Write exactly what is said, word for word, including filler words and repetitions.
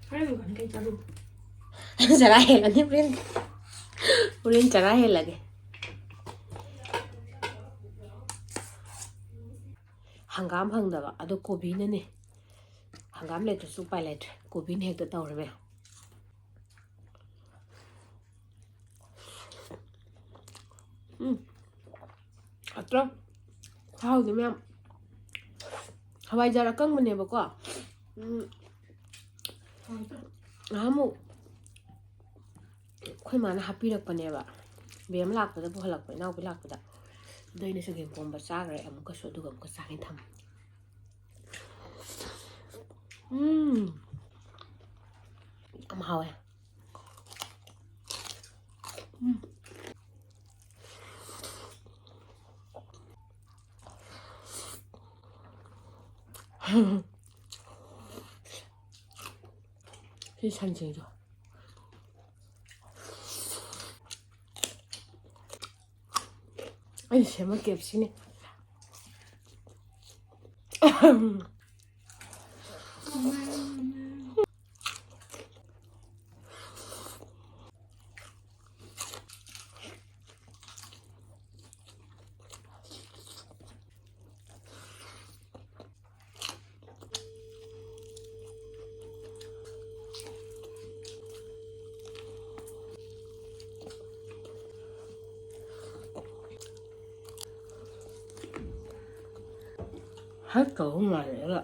ꯍꯣꯔꯦꯟ ꯗꯨꯀꯥꯟ ꯀꯩ ꯆꯥꯗꯣꯏꯕ? ꯆꯔꯥ ꯍꯦꯜꯂꯅꯤ ꯍꯣꯔꯦꯟ꯫ ꯍꯣꯔꯦꯟ ꯆꯔꯥ ꯍꯦꯜꯂꯒꯦ꯫ ꯍꯪꯒꯥꯝ ꯐꯪꯗꯕ ꯑꯗꯣ ꯀꯣꯕꯤꯅꯅꯦ꯫ ꯍꯪꯒꯥꯝ ꯂꯩꯇ꯭ꯔꯁꯨ ꯎꯄꯥꯏ ꯂꯩꯇ꯭ꯔꯦ, ꯀꯣꯕꯤꯅ ꯍꯦꯛꯇ ꯇꯧꯔꯦ ꯃꯌꯥꯝ꯫ ꯎꯝ꯫ ꯑꯇ꯭ꯔ ꯊꯥꯎꯗꯤ ꯃꯌꯥꯝ ꯍꯋꯥꯏꯖꯥꯔ ꯑꯀꯪꯕꯅꯦꯕꯀꯣ꯫ ꯎꯝ꯫ ꯅꯍꯥꯟꯃꯨꯛ ꯑꯩꯈꯣꯏ ꯃꯥꯅ ꯍꯥꯞꯄꯤꯔꯛꯄꯅꯦꯕ, ꯕꯦꯝ ꯂꯥꯛꯄꯗ ꯄꯨꯍꯜꯂꯛꯄ, ꯏꯅꯥꯎꯄꯤ ꯂꯥꯛꯄꯗ꯫ ꯑꯗꯣ ꯑꯩꯅ ꯆꯒꯦꯝ ꯄꯣꯝꯕ ꯆꯥꯈ꯭ꯔꯦ ꯑꯃꯨꯛꯀꯁꯨ, ꯑꯗꯨꯒ ꯑꯃꯨꯛꯀ ꯆꯥꯒꯦ ꯊꯝꯃꯦ꯫ ꯎꯝ꯫ ꯌꯥꯝ ꯍꯥꯎꯋꯦ꯫ ꯎꯝ꯫ ꯁꯤ ꯁꯟꯁꯤꯡꯁꯨ ꯑꯩꯅ ꯁꯦꯝꯕ ꯀꯦꯞꯁꯤꯅꯦ꯫ ꯍꯦꯛ ꯇꯧꯕ ꯃꯥꯜꯂꯦꯕ꯫